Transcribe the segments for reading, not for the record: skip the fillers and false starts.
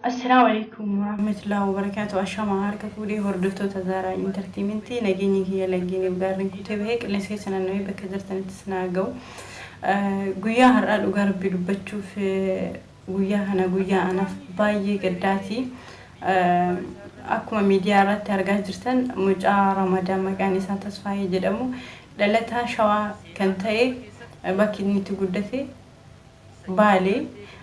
Assalaamu alaikum warahmatullahi wabarakatuh. Ashama harka fuudhee hordoftoota Zaaraa Intartiimentii nageenyi kiyya laggeeniif gaarreen kutee bahee qilleensa keessa naanna'ee bakka jirtanitti isin haa ga'u. Guyyaa har'aa dhugaa rabbii dubbachuuf guyyaa kana guyyaa anaaf baay'ee gaddaati. Akkuma miidiyaa irratti argaa jirtan mucaa Ramadaan maqaan isaa Tasfaayee jedhamu dhalataa Shawaa kan ta'e bakki inni itti guddate Baalee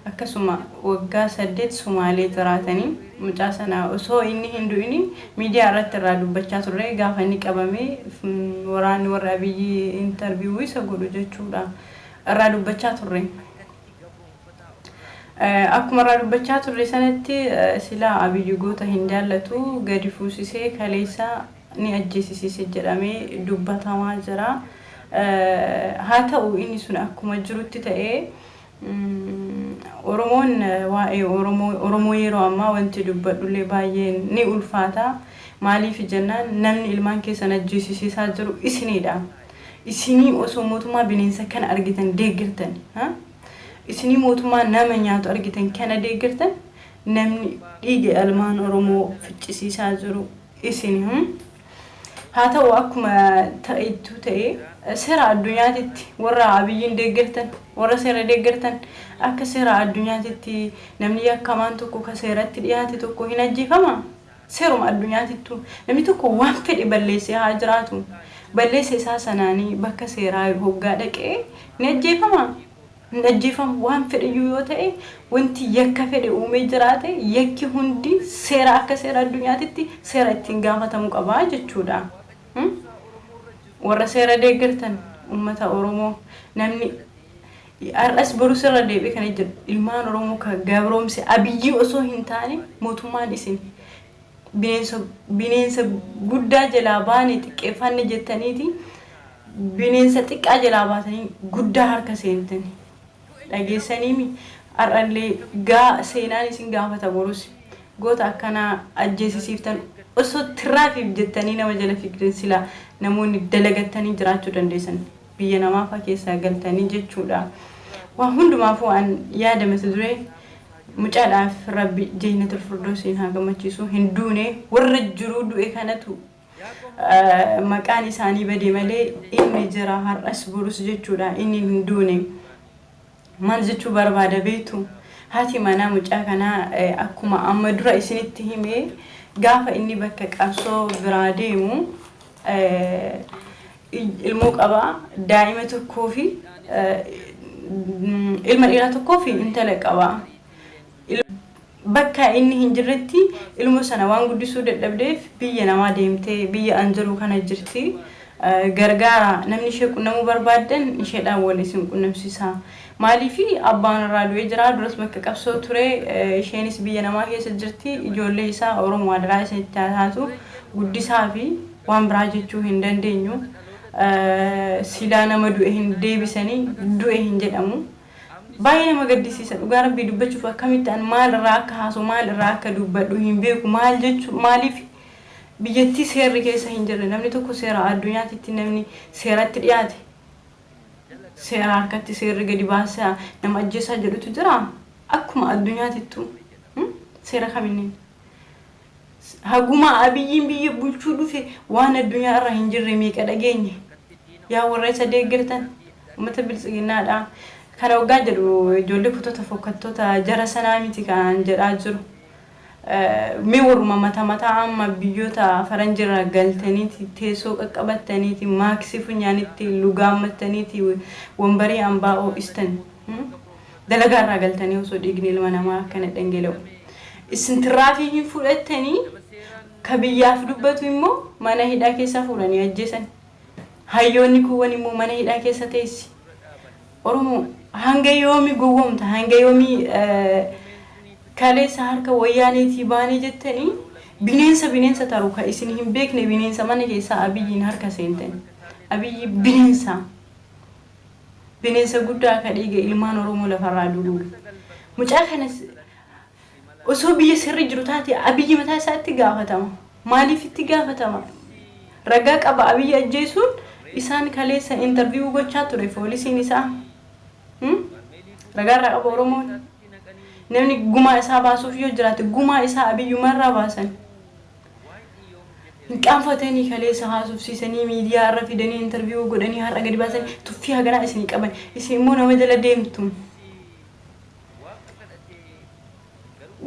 akkasuma waggaa 8 Sumaalee jiraatanii mucaa sana osoo inni hin du'ini miidiyaa irratti irraa dubbachaa turre gaafa inni qabame waraanni warra Abiyyi interview isa godhu jechuudha irraa dubbachaa turre. Akkuma irraa dubbachaa turre sanatti silaa Abiyyi goota hin jaallatu gadi fuusisee kaleessa ni ajjeesisiise jedhamee dubbatamaa jira. Haa ta'u inni sun akkuma jirutti ta'ee Oromoon waa'ee Oromoo Oromoo yeroo ammaa wanti dubbadhullee baay'ee ni ulfaata. Maaliif jennaan namni ilmaan keessan ajjeesisiisaa jiru isiniidha. Isinii osoo mootummaa bineensa kana argitan deeggartan. Isinii mootummaa nama nyaatu argitan kana deeggartan namni dhiiga ilmaan Oromoo ficcisiisaa jiru isin. Haa ta'u akkuma ta'ettuu ta'e seera addunyaatitti warra Abiyyiin deeggartan warra seera deeggartan akka seera addunyaatitti namni yakkamaan tokko ka seeratti dhiyaate tokko hin ajjeefama? Seeruma addunyaatittuu namni tokko waan fedhe balleessee haa jiraatu balleessa isaa sanaanii bakka seeraa hoggaa dhaqee ni ajjeefama? Hin ajjeefamu. Waan fedheyyuu yoo ta'e, wanti yakka fedhe uumee jiraate, yakki hundi seera akka seera addunyaatitti seera ittiin gaafatamu qaba jechuudha. Warra seera deeggartan uummata Oromoo namni har'as borus irra deebi'ee kan jedhu ilmaan Oromoo kan gabroomse Abiyyii osoo hin taane mootummaan isin bineensa bineensa guddaa jalaa baane xiqqeeffanne jettaniiti Bineensa xiqqaa jalaa baatanii guddaa harka seentani. Dhageessaniimi har'allee gaa seenaan isin gaafata borus. Goota akkanaa ajjeesisiiftan osoo tiraafiif jettanii nama jala fiigdan silaa namoonni dalagattanii jiraachuu dandeessan. Biyya namaafaa keessaa galtanii jechuudha. Waa hundumaafuu an yaada mata duree mucaadhaaf rabbi jeynatul furdoosiin haa gammachiisu hin duune warra jiruu du'e kanatu maqaan isaanii bade malee inni jira har'as borus jechuudha inni hin duune. Maal jechuu barbaada beektu? Haati manaa mucaa kanaa akkuma amma dura isinitti hime gaafa inni bakka qabsoo biraa deemu ilmoo qaba daa'ima tokkoo fi ilma dhiiraa tokkoo fi intala qaba. Bakka inni hin jirretti ilmoo sana waan guddisuu dadhabdeef biyya namaa deemtee biyya an jiru kana jirti. Gargaara namni ishee qunnamuu barbaaddan isheedhaan wal isin qunnamsiisa. Maaliif abbaan irraa du'ee jira duras bakka qabsoo ture isheenis biyya namaa keessa jirti ijoollee isaa Oromoo adaraa isinitti haa taatu guddisaa fi waan biraa jechuu hin dandeenyu. Silaa nama du'e hin deebisanii du'e hin jedhamu. Baay'ee nama gaddisiisa dhugaa rabbii dubbachuuf akkamitti an maal irraa akka haasa'u maal irraa akka dubbadhu hin beeku maal jechu maaliif biyyattii seerri keessa hin jirre namni tokko seera addunyaatitti namni seeratti dhiyaate seera harkatti seerri gadi baasaa nama ajjeesaa jedhutu jira akkuma addunyaatittu seera kaminni haguma Abiyyiin biyya bulchuu dhufe waan addunyaa irra hin jirre meeqa dhageenye. Yaa warra isa deeggartan uummata biltsiginnaadha. Kana waggaa jedhu ijoollee kutota fokkattoota jara sanaa miti kan jedhaa jiru. Mee warruma mata mataa amma biyyoota faranjirraa galtaniiti teessoo qaqqabattaniiti maaksii funyaanitti lugaammattaniiti wambarii ambaa oo'istan. Dalagaa irraa galtanii osoo dhiigni ilma namaa akkana dhangala'u. Isin tirraafii hin fudhattanii ka biyyaaf dubbatu immoo mana hidhaa keessaa fuudhanii ajjeesan. Hayyoonni kuuwwan immoo mana hidhaa keessa teessi. Oromoo hanga yoomi gowwoomta hanga yoomii kaleessa harka wayyaaneetii baanee jettanii bineensa bineensa taru ka isin hin beekne bineensa mana keessaa Abiyyiin harka seentani. Abiyyi bineensa. Bineensa guddaa ka dhiiga ilmaan Oromoo lafarraa duguuge. Mucaa kanas osoo biyya sirri jiru taate Abiyyi mataa isaa itti gaafatama. Maaliif itti gaafatama? Ragaa qaba Abiyyi ajjeesuun isaan kaleessa interview gochaa ture foolisiin isaa. Ragaa irraa qaba Oromoon. Namni gumaa isaa baasuuf yoo jiraate gumaa isaa Abiyyumarraa baasan. Hin qaanfatanii kaleessa haasofsiisanii miidiyaa irra fidanii interview godhanii har'a gadi baasanii tuffii haganaa isinii qaban. Isin immoo nama jala deemtu.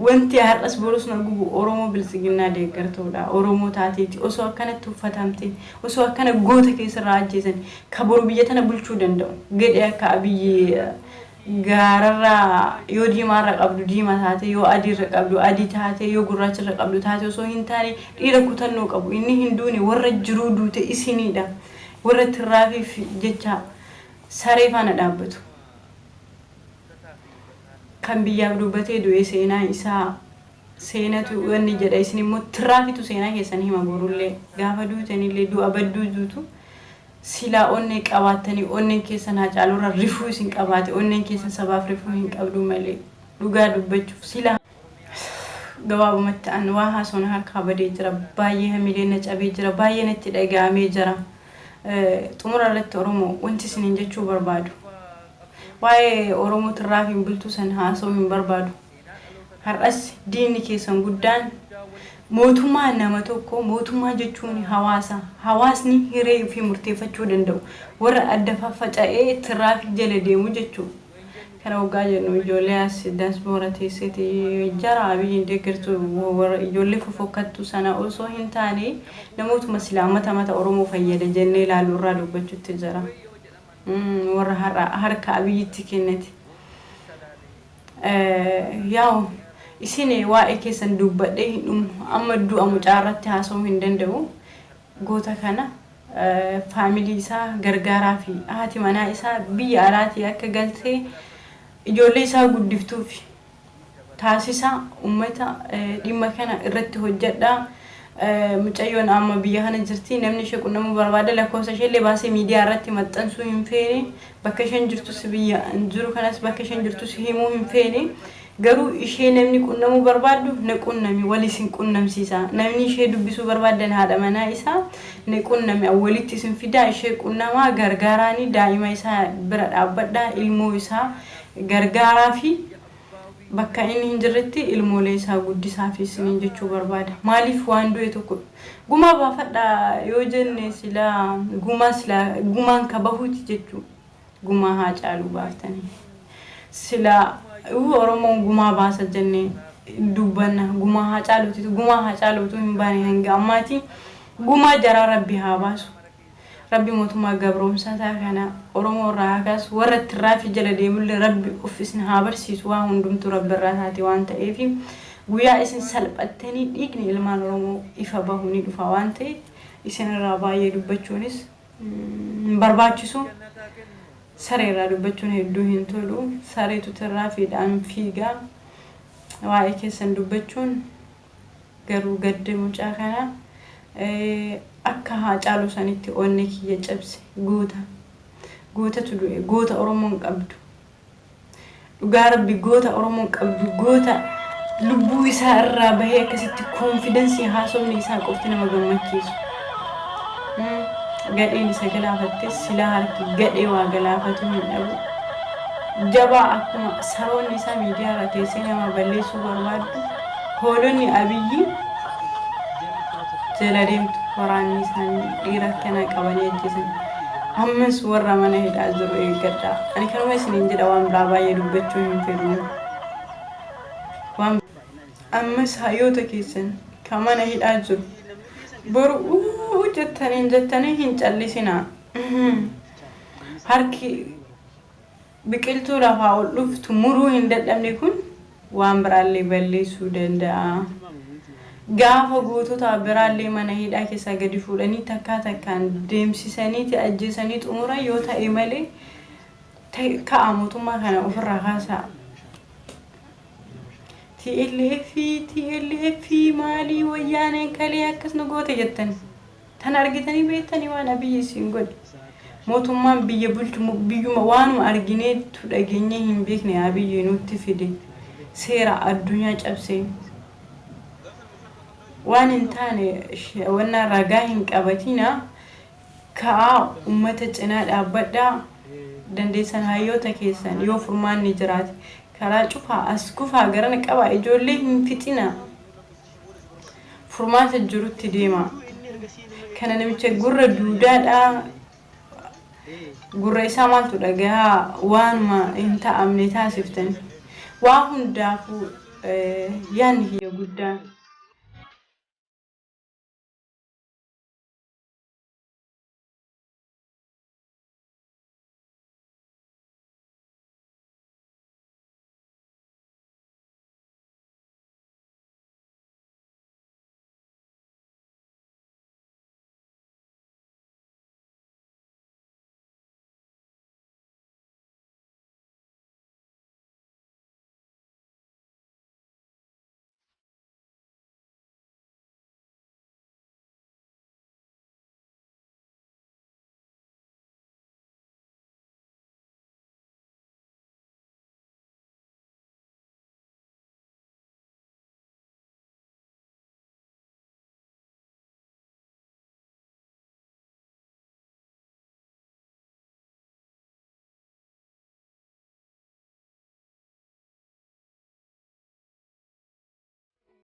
Wanti har'as borus na gubu Oromoo Biltsiginnaa deeggartuudha. Oromoo taateeti osoo akkanatti uffatamte, osoo akkana goota keessarraa ajjeesan ka boru biyya tana bulchuu danda'u. Gadhee akka Abiyyi gaararraa yoo diimaarra qabdu diimaa taate, yoo adiirra qabdu adii taate, yoo gurraacharra qabdu taate osoo hin taane dhiira kutannoo qabu. Inni hin duune warra jiruu duute isiniidha. Warra tirraafiif jecha saree faana dhaabbatu. Kan biyyaaf dubbatee du'e seenaa isaa seenatu wanni jedha, isin immoo tirraafitu seenaa keessan hima. Borullee gaafa duutanillee du'a badduu duutu. Silaa onnee qabaattanii onneen keessan Haacaaluurra rifuu isin qabaate, onneen keessan sabaaf rifuu hin qabdu malee, dhugaa dubbachuuf silaa. Gabaabumatti an waa haasoon harkaa badee jira, baay'ee hamileen na cabee jira, baay'ee natti dhaga'amee jira. Xumura irratti Oromoo wanti isiniin jechuu barbaadu, waa'ee Oromoo tirraafiin bultuu san haasa'uu hin barbaadu. Har'as diinni keessan guddaan mootummaa nama tokko, mootummaa jechuun hawaasa. Hawaasni hiree ofii murteeffachuu danda'u. Warra adda faffaca'ee tirraafik jala deemu jechuudha. Kana waggaa jennu ijoollee as diaspora teesseeti jara Abiyyiin deeggartu, warra ijoollee fofokkattu sana osoo hin taane, namootuma silaa mata mata Oromoo fayyada jennee ilaallu irraa dubbachuutti jira. Warra har'a harka Abiyyitti kennate. Yaa'u isin waa'ee keessan dubbadhee hin dhumu. Amma du'a mucaa irratti haasa'uu hin danda'u. Goota kana family isaa gargaaraa fi haati manaa isaa biyya alaatii akka galtee ijoollee isaa guddiftuuf taasisa. Uummata dhimma kana irratti hojjedhaa. Mucayyoon amma biyya kana jirti. Namni ishee qunnamuu barbaada, lakkoofsa ishee illee baasee miidiyaa irratti maxxansuu hin feene. Bakka isheen jirtus, biyya jiru kanas bakka isheen jirtus himuu hin feene. Garuu ishee namni qunnamuu barbaaddu na qunnami, wal isin qunnamsiisa. Namni ishee dubbisuu barbaaddan, haadha manaa isaa, na qunnami, walitti isin fidaa. Ishee qunnamaa, gargaaraanii, daa'ima isaa bira dhaabbadhaa, ilmoo isaa gargaaraa fi bakka inni hin jirretti ilmoolee isaa guddisaa fi isiniin jechuu barbaada. Maaliif waan du'e tokko gumaa baafadhaa yoo jenne, silaa gumaa, silaa gumaan ka bahuuti jechuu. Gumaa Haacaaluu baaftanii. Silaa Oromoon gumaa baasa jennee dubbanna. Gumaa Haacaaluuti, gumaa Haacaaluutu hin baane hanga ammaati. Gumaa jaraa Rabbi haa baasu. Rabbi mootummaa gabroomsataa kana Oromoo irraa haa kaasu. Warra tirraafii jala deemullee Rabbi of isin haa barsiisu. Waa hundumtuu Rabbi irraa taate waan ta'eef, guyyaa isin salphattanii dhiigni ilmaan Oromoo ifa bahu ni dhufa waan ta'eef, isin irraa baay'ee dubbachuunis hin barbaachisu. Saree irraa dubbachuun hedduu hin tolu. Sareetu tirraafiidhaan fiigaa. Waa'ee keessan dubbachuun garuu gadda mucaa kana akka Haacaaluu sanitti onnee kiyya cabse. Goota, gootatu du'e, goota Oromoon qabdu. Dhugaa Rabbi, goota Oromoon qabdu, goota lubbuu isaa irraa bahee akkasitti confidence haasofni isaa qofti nama gammachiisu. Gadheen isa galaafatte silaa harki gadhee waa galaafatu hin dhabu. Jabaa akkuma saroonni isaa miidiyaa irra teessee nama balleessuu barbaaddu, hoolonni Abiyyi jala deemtu, waraanni isaanii dhiira akkanaa qabanii ajjeesan. Ammas warra mana hidhaa jiru eeggadha. Ani kanuma isiniin jedha, waan biraa baay'ee dubbachuu hin fedhu. Waan ammas hayyoota keessan kan mana hidhaa jiru boru uu jettaniin jettanii hin callisinaa. Harki biqiltuu lafaa ol dhuftu muruu hin dadhabne kun waan biraallee balleessuu danda'a. Gaafa gootota biraallee mana hidhaa keessaa gadi fuudhanii takkaa takkaan deemsisaniiti ajjeesanii xumuran yoo ta'e malee, ka'a mootummaa kana ofirraa kaasaa. TLF, TLF maalii, wayyaaneen kalee akkas nu goote jettan. Tan argitanii beektanii waan Abiyyi isin godhe. Mootummaan biyya bulchu biyyuma waanuma argineetu dhageenyee hin beekne Abiyyi nutti fide. Seera addunyaa cabsee. Waan hin taane wannaa ragaa hin qabatina. Ka'aa ummata cinaa dhaabbadhaa. Dandeessan hayyoota keessan yoo furmaanni jiraate. Karaa cufaa as kufaa garana qabaa ijoollee hin fixina. Furmaata jirutti deema. Kana namicha gurra duudaadhaa gurra isaa maaltu dhagahaa waanuma hin ta'amne taasiftan. Waa hundaafuu yaanni kiyya guddaan.